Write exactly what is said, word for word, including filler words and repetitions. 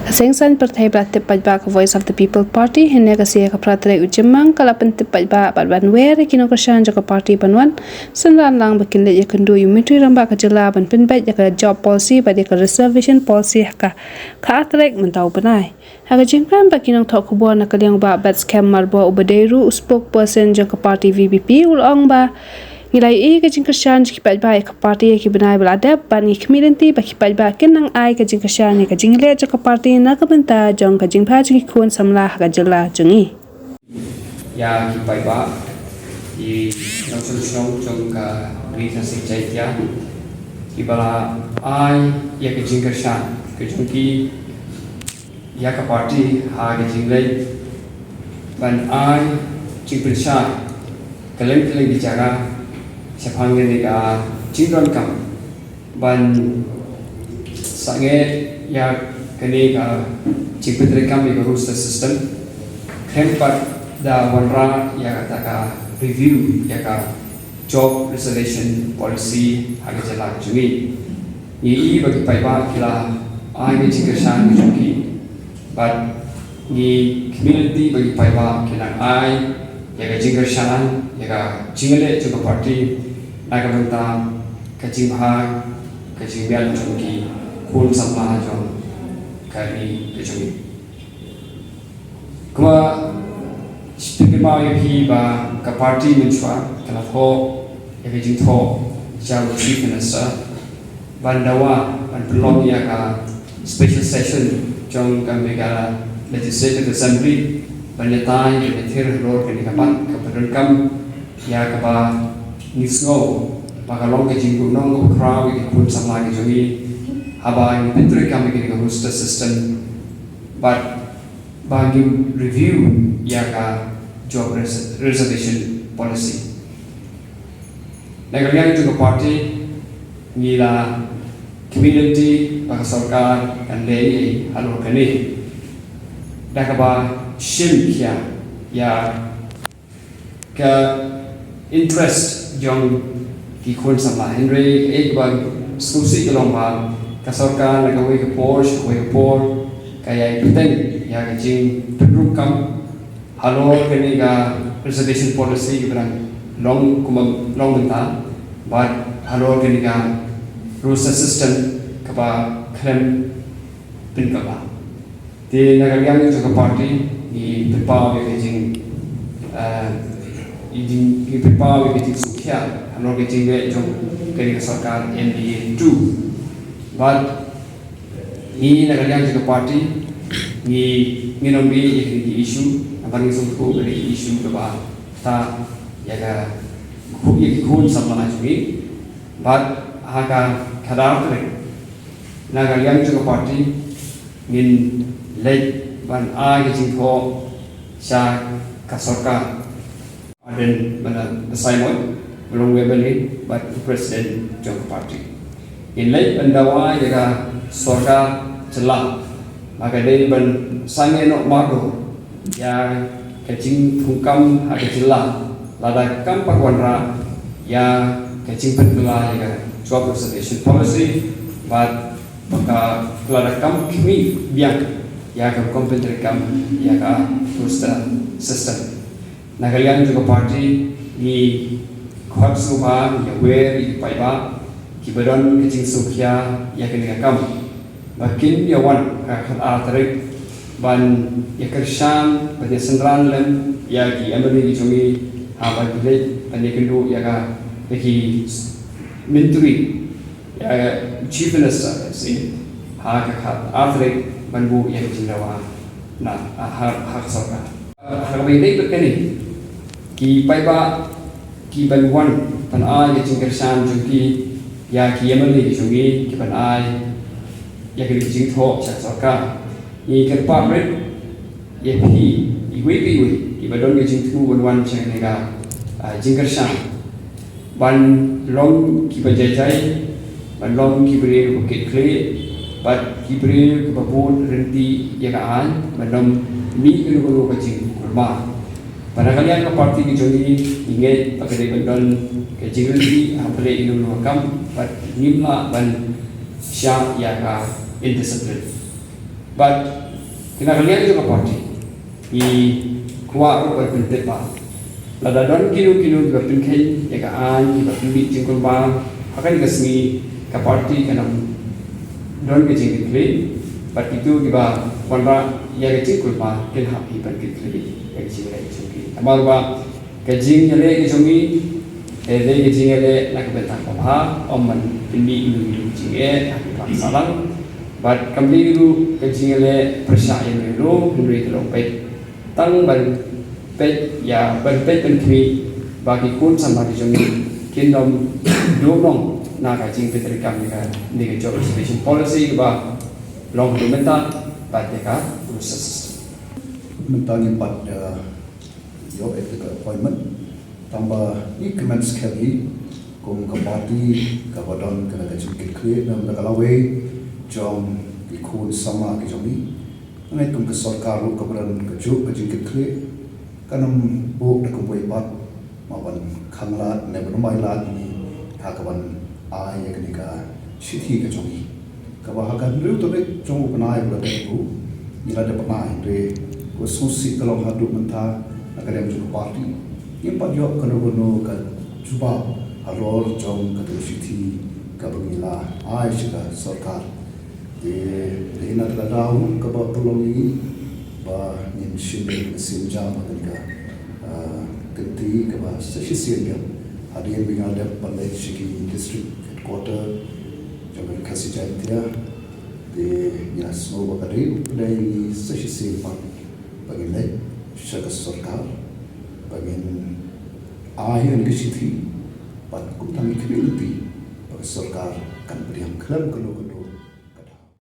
Ka seng saiñ pyrthei ba la tip paidbah ka Voice of the People Party, hynne ka sngi ka phra tarik u Jymmang, ka la pyntip paidbah bad ban wer ïa ki nongkyrshan jong ka party ban wan synran lang ba kin leit ïakynduh ïa u Myntri Rangbah ka jylla ban pynbeit ïa ka job policy bad ïa ka reservation policy ha ka khatar tarik mynta u bnai. Ha ka jingkren bad ki nongthoh khubor na ka liang u Bah Batskhem Myrboh uba dei ruh u spokesperson jong ka party V P P u la ong ba ngi la ïohi ka jingkyrshan jong ki paidbah ïa ka party ïa ki bnai ba la dep bad ngi khmih lynti ba ki paidbah kin nang ai ka jingkyrshan ïa ka jingleh jong ka party na ka bynta jong ka jingbha jong ki khun samla ha ka jylla jong ngi. Ïa ki paidbah, ki nongshong shnong jong ka Ri Khasi Jaiñtia, kiba la ai ïa ka jingkyrshan ka jong ki ïa ka party ha ka jingleit ban ai jingpynshai kylleng kylleng ki jaka shaphang kane ka jingdonkam ban sangeh ïa kane ka jingpyntreikam ïa ka roster system, khlem pat da wanrah ïa kata ka review ïa ka job reservation policy ha ka jylla ka jong ngi. Ngi i ba ki paidbah ki la ai ka jingkyrshan ka jong ki bad ngi khmih lynti ba ki paidbah kin nang ai ïa ka jingkyrshan ïa ka jingleh jong ka party na ka bynta ka jingbha ka jingmiat jong ki khun samla jong ka ri ka jong ngi. Kumba shu pynkynmaw ïa phi ba ka party mynshuwa ka la thoh ïa ka jingthoh sha u Chief Minister ban dawa ban pynlong ïa ka special session jong ka Meghalaya Legislative Assembly ban ïatai ban ïathir halor kane ka mat kaba donkam ïa kaba ngi sngew ba ka long ka jingbuh nong kaba khraw ïa ki khun samla ki jong ngi haba ngi pyntreikam ïa kane ka roster system bad ba ngin review ïa ka job res- reservation policy. Na ka liang jong ka party ngi la khmih lynti ba ka sorkar kan leh ei halor kane da kaba shim khia ïa ka interest jong ki khun samla. Hynrei kaei kaba sngewsih ka long ba ka sorkar na kawei ka por sha kawei ka por ka ïai bteng ïa ka jingpynrung kam halor kane ka reservation policy kaba dang long kumba long mynta bad halor kane ka roster system kaba khlem pynkylla. Te na ka liang jong ka party ngi pynpaw ïa ka jing eh, ngi jing- ngi pynpaw ïa ka jingsngewkhia halor ka jingleh jong kane ka sorkar M D A two. Bad ngi na ka liang jong ka party ngi ngin ym ïeh ïa kine ki issue, namar ngi sngewthuh kine ki issue kaba ktah ïa ka khu- ïa ki khun samla jong ngi. Bad ha ka khatar tarik na ka liang jong ka party ngin leit ban ai ka jingthoh sha ka sorkar. Ardent Miller Basaiawmoit, ba long u M L A bad u president jong ka party. Ngin leit ban dawa ïa ka sorkar jylla ba ka dei ban sangeh noh mardor ïa ka jingthungkam ha ka jylla lada kam pat wanrah ïa ka jingpynkylla ïa ka job reservation policy bad ba ka lada kam khmih biang ïa ka rukom pyntreikam ïa ka roster system. Na ka liang jong ka party ngi khot sngewbha ïa wer ïa ki paidbah kiba don ka jingsngewkhia ïa kane ka kam ba kin ïa wan ha ka khatar tarik ban ïa kyrshan ban ïa synran lem ïa ki M L A ki jong ngi ha ba ki leit ban ïa kynduh ïa ka ïa ki myntri ïa Chief Minister, si ha ka khatar tarik ban buh ïa ka jingdawa na ha ha ka sorkar. Ha kaba ïadei bad kane ki paidbah ki ban wan ban ai ka jingkyrshan jong ki ïa ki M L A ki jong ngi ki ban ai ïa ka jingthoh sha ka sorkar. Ngi kyrpad rit ïa phi iwei pa iwei kiba don ka jingthmu ban wan sha kane ka jingkyrshan ban long kiba jai jai, ban long ki briew ba kit khlieh bad ki briew kiba bud ryntih ïa ka aiñ, ban ym mih kano kano ka jingkulmar. Bad na ka liang ka party ka jong ngi ngi ngeit ba ka dei ban don ka jingryntih ha pyrthei ïa kano kano ka kam bad ngim lah ban shah ïa ka indiscipline. Bad kane ka liang jong ka party ngi kwah ruh ban pyntip ba lada don kino kino kiba pynkheiñ ïa ka aiñ, kiba pynmih jingkulmar ha kane ka sngi, ka party kan ym don ka jingkitkhlieh. Bad kito kiba wanrah ïa ka jingkulmar kin hap hi ban kit khlieh ïa ka jingkitkhlieh jong ki. Namar ba ka jingïaleh ka jong ngi ka dei ka jingïaleh na ka bynta ka pha, ym ban pynmih ïa ka jingeh ha ki pha sahlang. Bad kam dei ruh ka jingïaleh pyrshah ïa ngi ruh, hynrei ka long peit tang ban peit ïa, ban peit ban khmih ba ki khun samla ki jong ngi kin ym duh noh na ka jingpyntreikam ïa kane ka job reservation policy kaba long haduh mynta bad ïa ka ruh sa. Mynta ngim pat, eh, ïoh ïa ka appointment. Tangba ngi kmen skhem hi kum ka party kaba don kane ka jingkitkhlieh na ka lawei jong ki khun samla ki jong ngi. Ngi kum ka sorkar ruh kaba don kajuh ka jingkitkhlieh, kan ym buh da kumwei pat ma ban khanglad ne ban ym ailad ïa ngi ha ka ban ai ïa kane ka shithi ka jong ngi. Kaba ha ka hynriew tarik jong u bnai ba la dep, ngi la dep ai, hynrei ka sngewsih ka long haduh mynta na ka liang jong ka party ngim pat ïoh kano kano ka jubab halor jong kata ka shithi kaba ngi la ai sha ka sorkar. Te dei na kata ka daw kaba pynlong ïa ngi ba ngin shim ïa ka mynsiem jam ha kane ka, ah, kynti kaba sa shisien ïa hadien ba ngi la dep ban leit sha ki district headquarter jong ka Khasi Jaiñtia. Te ngi la sngew ba ka dei, ka dei sa shisien pat ba ngin leit sha ka sorkar ba ngin ai ïa ka shithi bad kumta ngi khmih lynti ba ka sorkar kan pdiang khlem kano kano